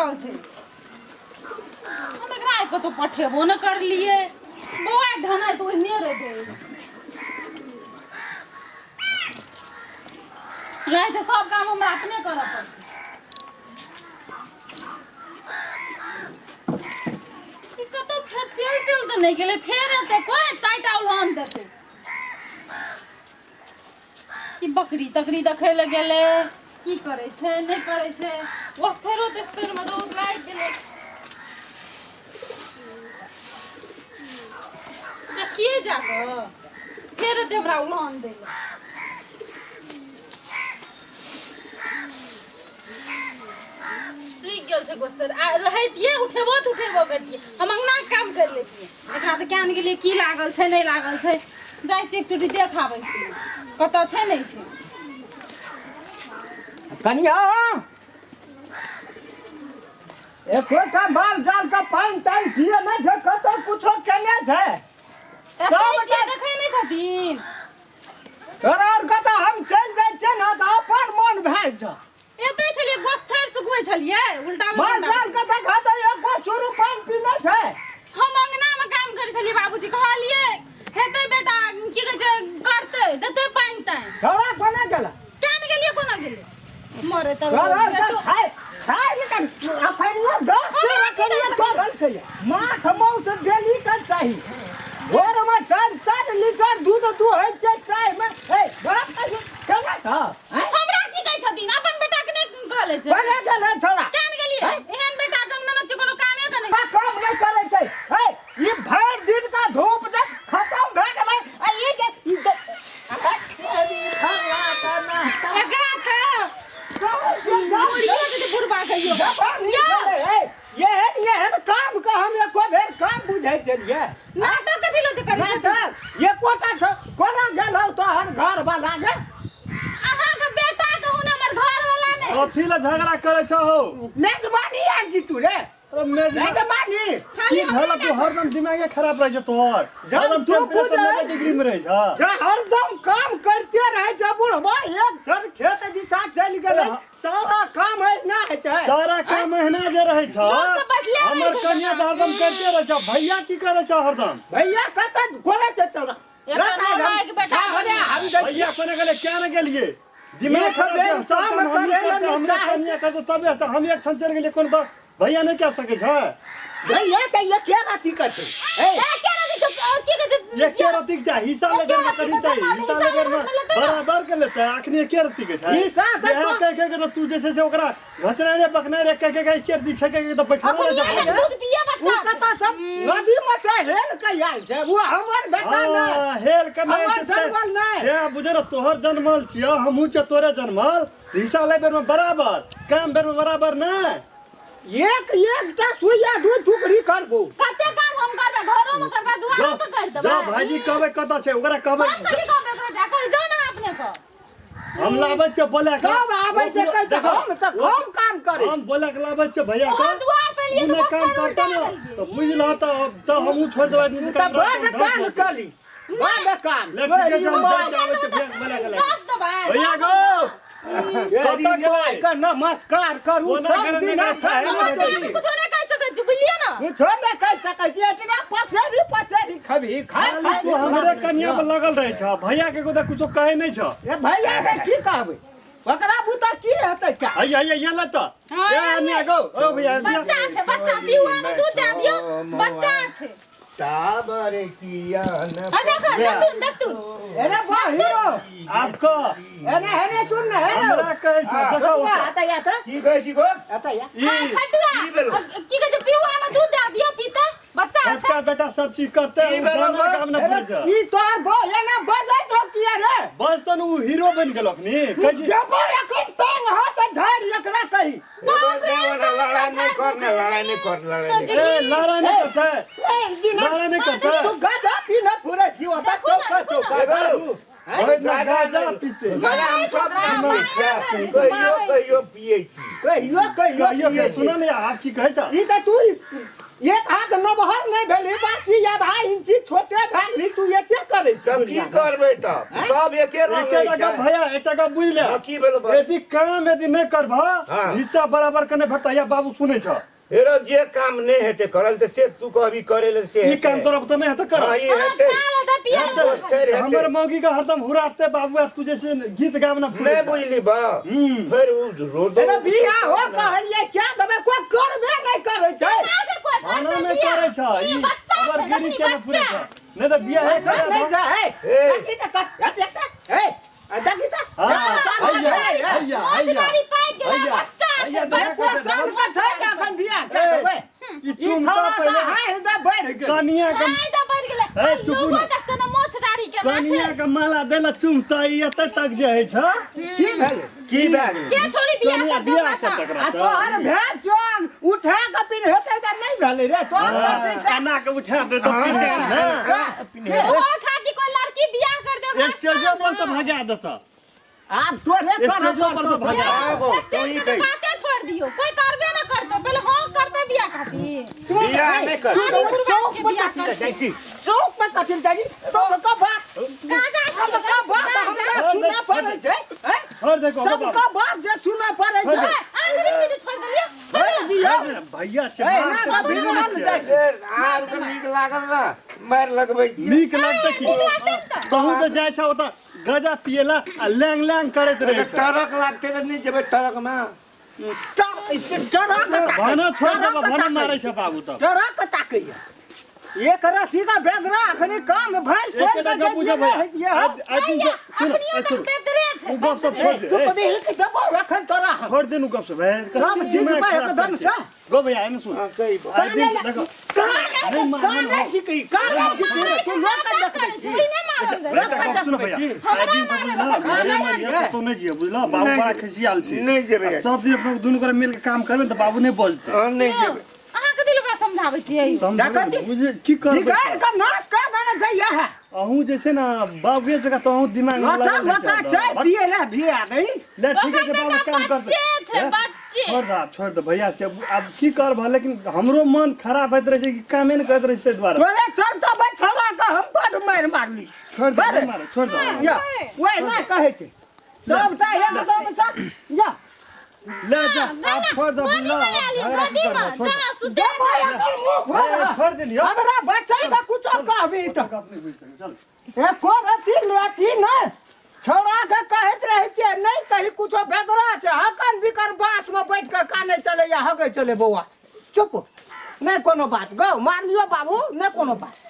रहल छै। हम एकरा आइ कतौ पठेबो न करलियै। बौआ ढनाइ तऽ ओहिने रहै रहै छै, सब काम हमरा अपने करऽ पड़तै। ई कतौ फेर चलि तेल तऽ नहि गेलै? फेर एतै कोइ चारिटा उल्हान देतै। ई बकरी तकरी देखै लए गेलै, की करै छै नहि करै छै। ओस्थेरो तेस्थेरमे रौद लागि गेलै। देखिए जा कऽ फेर एतै हमरा उल्हान दै लए। सुखि गेल छै गोस्तर आ रहैतियै उठेबो तऽ उठेबो करतियै, हम अङ्गनाके काम करि लेतियै। एकरा तऽ केहन गेलियै, की लागल छै नहि लागल छै। जाइ छियै एकचोटी देख आबै छियै कतऽ छै नहि छै। कनिया, एकोटा माल जाल के पानि तानि पिए नहि छै, कतौ कुछो केने छै? एतै सबटा छियै, देखै नहि छथिन? तोरा आर कतऽ हम चलि जाइ छियै ने तऽ अपन मोन भए जाइ छौ। एतै छलियै, गोस्थर सुखबै छलियै उल्टा। माल जाल के देखा तऽ एको चूरू पानि पीने छै? हम अंगना में काम करै छलियै बाबूजी, कहलियै हेतै बेटा, की कहै छै, करतै देतै पानि तानि। छौड़ा कोना गेला? केन गेलियै, कोना गेलियै मरे तब। तोरा आर के बेटो खाय खाय लेकिन अखनियो 10 से रखनियो तोड़ल छै। माछ मांस डेली के चाही। भोर में 4-4 लीटर दूध दुहै छै चाय में। ए बाप रे, केना छ आँय? हमरा की कहै छथिन? अपन बेटा के नहि कहले छै? कोना गेलै छौड़ा? केन गेलियै? एहन बेटा जन्म छै, कोनो कामे के नहि। काम नहि करै छै। हे, ई भरि दिन का धूप जे खत्म भए गेलै आ ई जे ई जे- एकरा तऽ बुढ़ियो जेतै बुढ़बा कहियो। एहन एहन काम के हम एको बेर काम बुझै छलियै? नाटक कथी लऽ करै छथिन? नाटक एकोटा कोना गेल हौ तोहर घर वाला गे? अहाँके बेटा कहू ने, हमर घर वाला नहि। कथी लए झगड़ा करै छहो? मेजबानी आर जीतू रे। अरे मेजबानी। मेजबानी। खाली की भेल? तू हरदम दिमागे खराब रहै छै तोहर। जब हरदम तू टेम्परेचर बुझै- 90 डिग्री में रहै छै। जे हरदम काम करते रहे छै बुढ़बा, एक जन खेत दिशा चलि गेलै, सारा काम एहिना होइ छै। सारा काम एहिना जे रहै छै। लोक सब बैठले रहै हमर छै कनिया तऽ हरदम करते रहै छै। भैया की करै छै हरदम? भैया कतऽ गोले छै तोरा? एकर नालायक बेटा। अरे हम दै- भैया कोने गेलै? क्या ने गेलियै? दिमाग एक खराब बेर छै, सब काम काम हमही करै लए करतै, नहि हमरे चाहै। कनिया करतै तबे तऽ हम एक क्षण चलि गेलियै कोन तऽ भैया नहि कए सकै छै? भैया तऽ एके राति के छै। ए, ए, के रति के की कहै छै? एके रति के चाही हिस्सा एके लेबे में रत्ती करी के चाही छै, हिस्सा हिस्सा लेबे में लेबे लेतै ने। बराबर के लेतै। अखनी एके रति के छै। हिस्सा तऽ इएह तो- कहि कहि के तऽ तू जे छै से ओकरा घचनाइ रे बकनाइ रे, कहि कहि के एके रति छै कहि के तऽ बैठल अपन रहै छै। इएह दूध पिए ओ बच्चा। कतऽ सब नदी में से हेल के आयल छै, ओ हमर बेटा नहि। हाँ, हेल के नहि हमर छै जनमल नहि। से बुझे ने, तोहर जनमल छियौ, हमहूँ छियौ तोरे जनमल। हिस्सा लै बेर में बराबर, काम बेर में बराबर नहि। एक एकटा सुइया दू टुकड़ी करबो। कते काम हम करबै? घरो में करबै, दुआरो जो पर कर देबै। जो भाईजी कहबै कतऽ छै ओकरा कहबै। हम कथी कहबै ओकरा? जा कहि जाउ ने अपने के। हम लाबै छियै बोले के। सब आबै छै, कहै छै हम तऽ कम काम करै। हम बोले के लाबै छियै भैया के। ओहो दुआर पे लिए उ तऽ नहि काम बप्पा करतै उल्टा ने देलियै। तऽ बुझि लह तऽ हमहूँ छोड़ि देबै आदमी तऽ बड कान कली, बड कान। ले ठीक छै, हम जाइ छियै, आबै छियै भैया के बोले के लाबै। दस देबै। भैया गो, कतऽ गेलै? के नमस्कार करू। कोना सब गेलै? दिन नहि खाए हम नहि अपना कुछो नहि कहि सकै छी, बुझलियै ने? कुछो नहि कहि सकै छी। एतना पसेरी पसेरी खबी खा। खाली तू हमरे कनिया पर लगल रहै छ, भैया के गोदा कुछो कहै नहि छ। ए भैया के की कहबै? ओकरा बुता की हेतै का? हैया हैया ये ले तऽ। हाँ, ए अनिया गो, ओ भैया। बच्चा छै बच्चा, पिहुआ में दूध दए दियौ, बच्चा छै। टाबर किया न आ देखो, देखतुन देखतुन। अरे वाह हीरो। आब कह। अरे हेरे सुन ने हेरे। हमरा कहै छ, देखो। आता या तऽ की कहै छी गो? आता या। ई हाँ छटुआ। की भेलौ? की कहै छै, पिहुआ में दूध दए दियौ, पीते बच्चा छै। छोटका बेटा सब चीज करते, की भेलौ गो? काम न पड़ै छै। ई तोहर बो एना बजै छौ किया रे? बस तन उ हीरो बनि गेलक नी कहै छी। जबो एखन टांग हाथ झाड़ि एकरा कही। बाप रे। लड़ाई नहीं कर ने, लड़ाई नहीं कर, लड़ाई नहीं कर। ए लड़ाई नहीं करते, एक दिन लड़ाई नहीं करते। तू गधा पीना पूरे जीव होता देखो ना, चौका देखो ना। चौका देखो। भरि ना गाजा पीते। गाजा हम सब छोकरा, पीबै माया छी। करै छै, कहियो मारै छै। कहियो पियै छी। कहियो कहियो कहियो पियै के सुन ने, आब की कहै छ? ई तऽ तू एक हाथ नमहर नहि भेली बाकी आधा इंची छोटे भेली तू एते करै छी तब की करबै तब सब एके रंग एकटा होइ गप छै। भैया एकटा गप बुझि ले हँ, की भेलो बा? यदि काम यदि नहि करबह हाँ। हिस्सा बराबर के नहि भेटतह या बाबू सुनै छ हेरो जे काम नहि हेतै करल तऽ से तू कहबी करे ले से ई हेतै। काम तोरा बुते नहि हेतै कर हाँ, ई हाँ, हेतै खा लेतै, पिया लेतै। फेर हेतै। हमर मौगी के हरदम हुराते बाबू आ तू जैसे गीत गाबना भूल नहि बुझली बा हम्म। फेर उ रोडो एना बियाह हो कहलिए क्या देबै कोई करबे नहि करै छै आगे कोई खाना करतै नहि बियाह? करै छ ई ई बच्चा अगर छै, गिरी जखनी केना पूरे बच्चा। छ नहि तऽ बियाह है अच्छा नहि जा है ए। देखी तऽ कत देखता ए आ देखी तऽ हाँ, हैया, हैया, मोछ हैया। दाढ़ी पाकि गेलै, हैया, बच्चा छै, हैया, बच्चा। देखो, साल में छै कि अखन बियाह क्या ए, देबै ई ई चुमता छौड़ा तऽ पहिले हाय दे बढ़ि गेल कनिया के आइ तऽ बढ़ि गेलै। ए, आ चुपू लोगो ना। देखतै ने मोछ दाढ़ी केना छै। कनिया के माला देला चुमता ई एते तक जे होइ छ की भेलै की भए गेलै के छोड़ी बियाह कनिया कर दे बियाह ओकरा कर सँ? तकरा आ सँ। तोहर भें चोंग उठा कऽ पिन्हेतै तऽ नहि भेलै रे तोहर हाँ, एना के उठा दे तो हाँ, पिन्ह ओहो खातिर कोई लड़की बियाह कर दे ओकरा स्टेजो सँ पर से ना। भगा देता आब तोरे करऽ स्टेजो पर से पड़तौ। भगा आगो, स्टेज तोही के तऽ कहि। बाते छोड़ दियौ कोई करबे ना करतै पहिले हाँ करतै बियाह खातिर तू बियाह नहि कर। तू तऽ चौक चौक के पर बियाह कथी लए करतै। जाइ छी चौक पर कथी लए जाइ छी सबके बात गाजा सबके बात हमरा सुनऽ पड़ै छै हैं? छोड़ दे को सबके बात जे सुनऽ पड़ै छै आंगरी में जे छोड़ देलियै छोड़ि दियौ भैया छै ए, ना, ना, बिगड़ल जाइ छै ए, आर के नीक लागल ना मारि लगबै छी। नीक लगतै की नीक लागतै ने तऽ। कहूँ तऽ जाइ छ ओतऽ गजा पियला आ लैंग लैंग करैत रहै छै टरक लागतै तऽ नहि जेबै टरक मे डरा के ताकै भाना छोड़ डरा देबऽ के भाना ताकै। मारै छै बाबू तब डरा के ताकैया एक रथी का बेदरा अखनी काम भैंस खोल एकेटा के गप बुझ जे भैया हैतियै हम आइ दिन भैया सुन अखनियो ए, तऽ सुन बेदरे छै उ गप सब छोड़ दे तू ए, कभी हिक देबो अखन तोरा हम छोड़ दे नु गप सब ए, सब चीज दिमाग पर खराब एकदम करै से। छै। गो भैया एने सुन हाँ, कही बा। आइ दिन देखो काने नहीं, मान- काने सिकी काने सिकी रे, तू लोक के देखबै छी नहि मारल जाइ लोक के गप सुन देखबै भैया छी आइ दिन से बुझला घरे में जिया कतौ नहि जिया बुझला बाबू बड़ा खिसियाल छै नहि जेबै आ सब दिन अपना दुनू गोरा मिल के काम करबै ने तऽ बाबू नहि बजतै हाँ, नहि जेबै अहाँ कथी लए ओकरा समझाबै छियै समझबै देखै छी? बुझ की करबै बिगाड़ के नाश कर देने छै यह अहूँ जे छै ने बाबुए जकाँ तऽ अहूँ दिमाग में लोटा लगल रहै लोटा छै। चाय पिए ले भी आ गई ले ठीक है बाबू काम करतै बच्चे छै बच्चे छोड़ दे आब छोड़ दे भैया छै आब की करबह लेकिन हमरो मन खराब होइत रहै छै कि कामे नहि करैत रहै छै ताहि दुआरे तोरे चल तो बैठला के हम बड मार मारली छोड़ दे बड़। नहि मारो छोड़ दे या वही ना कहै छै सबटा एकदम से या ले जा आब छोड़ दे गोदी बुझला में ले आलियै, झगड़ा की गोदी में करबह छोड़ जा सुते देबो एकर मुंह दे फोड़ ए, छोड़ देलियौ हमरा बच्चा के कुछो कहबी तऽ गप नहि बुझि सकै चल एको रत्ती रत्ती नहि छौड़ा के कहैत रहै छियै नहि कही कुछो बेदरा छै हकन बिकन बाँस में बैठ के काने चले या हगे चले बौआ चुप नहि कोनो बात गौ मार लियो बाबू नहि कोनो बात